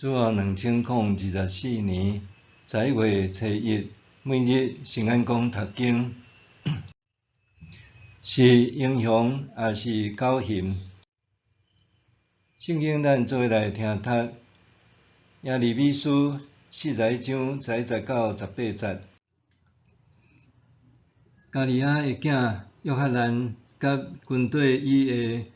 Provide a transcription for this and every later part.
主後2024年11月初一，每日聖安講讀經，是英雄抑是狗熊？聖經咱做伙來聽讀耶利米書41章11節到18節。迦利亞的囝約哈難佮軍隊以的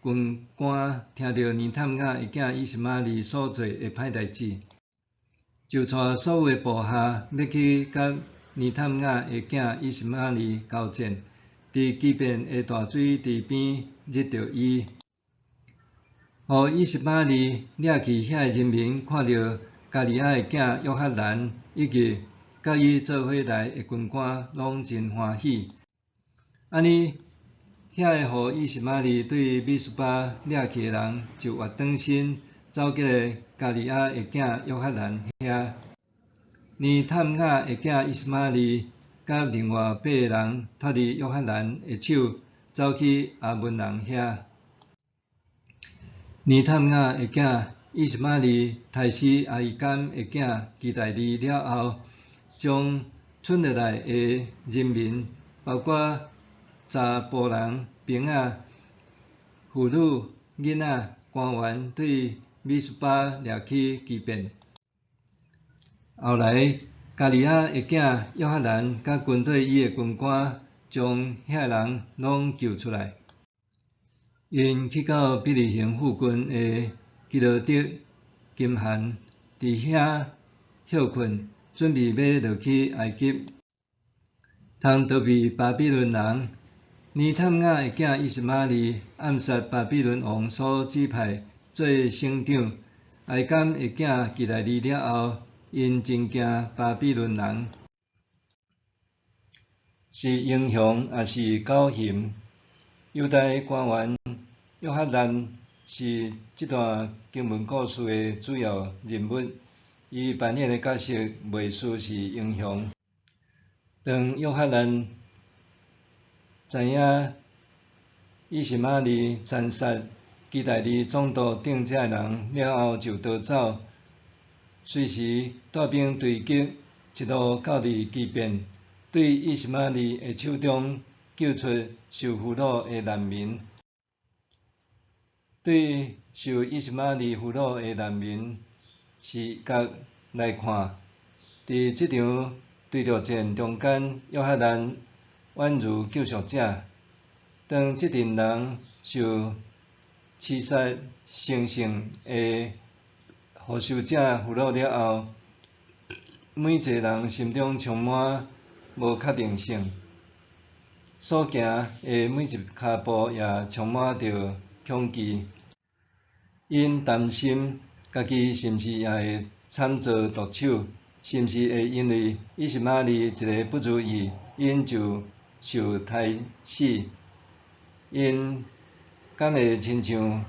軍官聽著尼探雅的囝以實瑪利所做的歹代誌，就帶所有的部下欲去佮尼探雅的囝以實瑪利交戰，佇基遍的大水池邊日著伊。予以實瑪利掠去遐的人民看著迦利亞的囝約哈難以及佮伊做伙來的軍官，攏真歡喜。按呢，遐个予以實瑪利對米斯巴掠去的人，就越轉身走過迦利亞的囝約哈難遐。尼探雅的囝以實瑪利佮另外八个人脫離約哈難的手，走去亞捫人遐。尼探雅的囝以實瑪利刣死亞希甘的囝基大利了後，將剩落來的人民，包括查埔人、兵仔、婦女、囡仔、官員，對米斯巴掠去基遍。後來，迦利亞的囝約哈難佮軍隊以的軍官，將遐人攏救出來。𪜶去到伯利恆附近的基羅德金罕，佇遐歇睏，準備欲落去埃及，通逃避巴比倫人。尼探雅的囝以實瑪利暗殺巴比倫王所指派做省長亞希甘的囝基大利了後，𪜶真驚巴比倫人。是英雄抑是狗熊？猶大官員約哈難是這段經文故事的主要人物，伊扮演的角色袂輸是英雄。當約哈難知影以實瑪利殘殺基大利總督等這人了後，就逃走，隨時帶兵追擊，一路到佇基遍，對以實瑪利的手中救出受俘虜的難民。對受以實瑪利俘虜的難民視角來看，佇這場追逐戰中間，約哈難宛如救贖者。當這陣人受刺殺成性的復仇者俘虜了後，每一个人心中充滿無確定性，所行的每一跤步也充滿著恐懼。𪜶擔心家己是毋是也會慘遭毒手，是毋是會因為以實瑪利一个不如意，𪜶就受刣死？𪜶敢會親像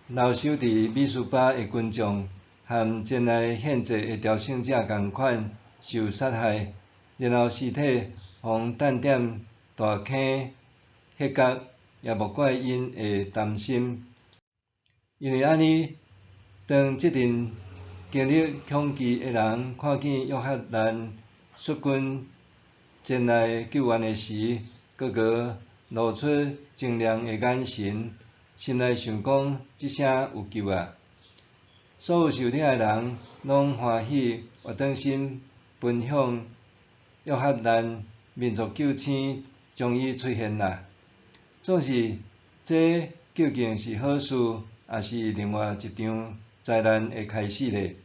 留守佇米斯巴的群眾，和前來獻祭的朝聖者仝款受殺害，然後屍體予擲佇大坑彼角，也無怪𪜶會擔心。因為按呢，當這陣經歷恐懼的人看見約哈難率軍前來救援的時，個個露出晶亮的眼神，心內想講：這聲有救啊！所有受掠的人攏歡喜，越轉身奔向約哈難，民族救星終於出現啦！總是，這究竟是好事，抑是另外一場災難的開始呢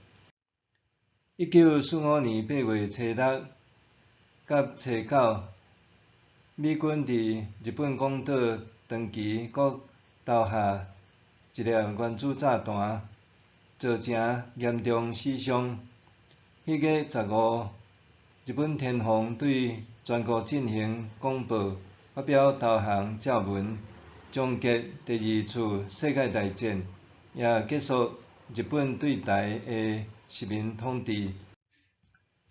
？1945年8月初六佮初九，美軍佇日本廣島、長崎閣投下一粒原子炸彈，造成嚴重死傷。彼月15，日本天皇對全國進行廣播，發表投降詔文，終結第二次世界大戰，也結束日本對台的殖民統治。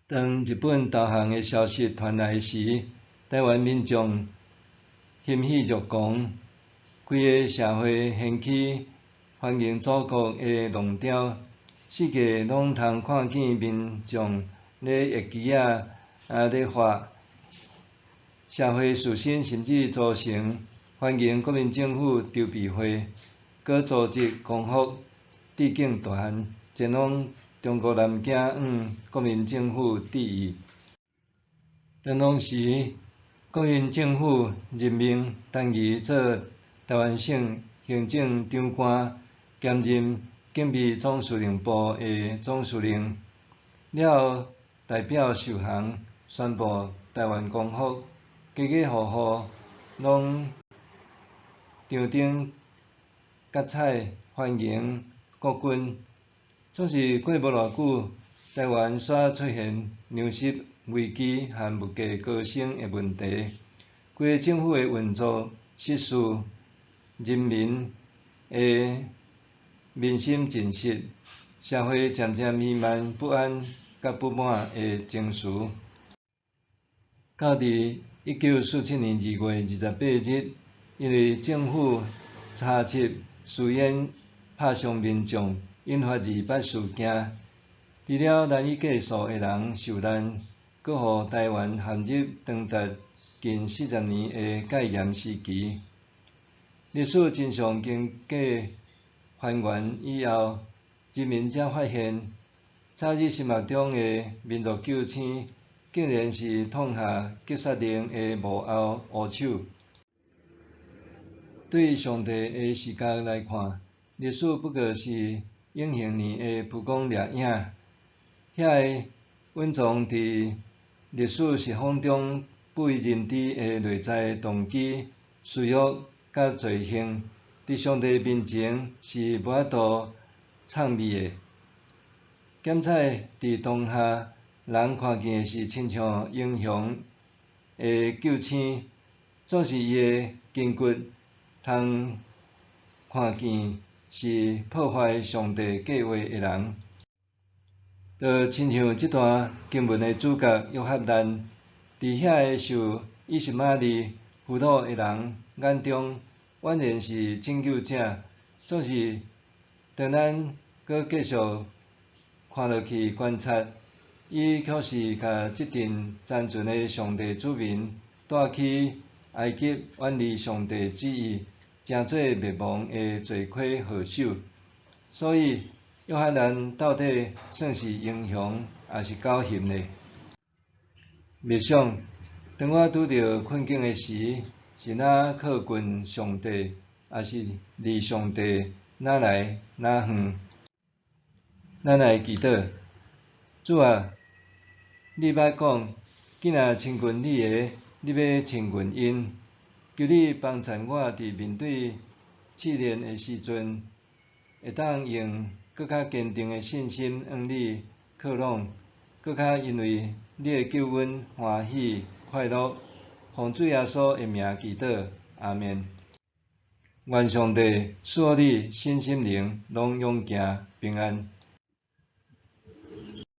當日本投降的消息傳來時，台灣民眾欣喜若狂，規个社會掀起歡迎祖國的浪潮。四界攏通看見民眾咧挹旗仔啊咧發，社會士紳甚至組成歡迎國民政府籌備會，閣組織光復致敬團前往中國南京向國民政府致意。當當時，國民政府任命陳儀做臺灣省行政長官，兼任警備總司令部的總司令。了後代表受降，宣布臺灣光復，家家戶戶攏張燈結綵歡迎國軍。總是過無偌久，臺灣煞出現糧食危機和物價高升的問題，規個政府的運作失序，人民的民心盡失，社會漸漸彌漫不安佮不滿的情緒。到佇1947年2月28日，因為政府查緝私煙拍傷民眾，引發二八事件，除了難以計數的人受難，閣予臺灣陷入長達近40年的戒嚴時期。歷史真相經過還原以後，人民才發現，早日心目中的民族救星，竟然是痛下擊殺令的幕後烏手。對上帝的視角來看，歷史不過是永恆年的浮光掠影。遐个蘊藏佇歷史時空中不為人知的內在動機、私欲佮罪行，佇上帝面前是無法度藏匿的。檢採佇當下，人看見的是親像英雄的救星，總是伊的筋骨通看見是破壞上帝計畫的人。就親像這段經文的主角約哈難，佇遐个受以實瑪利俘虜的人眼中，宛然是拯救者。總是當咱閣繼續看落去觀察，伊卻是共這陣殘存的上帝子民帶去埃及遠離上帝旨意，成做滅亡的罪魁禍首。所以，約哈難到底算是英雄，抑是狗熊呢？默想，當我拄著困境的時，是若靠近上帝，抑是離上帝若來若遠？咱來祈禱，主啊，你捌講，囝若親近你的，你欲親近𪜶。求你幫贊我佇面對試煉的時陣，會當用閣較堅定的信心向你靠攏，閣較因為你的救恩歡喜快樂。奉主耶穌的名祈禱，阿們。願上帝賜予你身心靈攏勇健平安。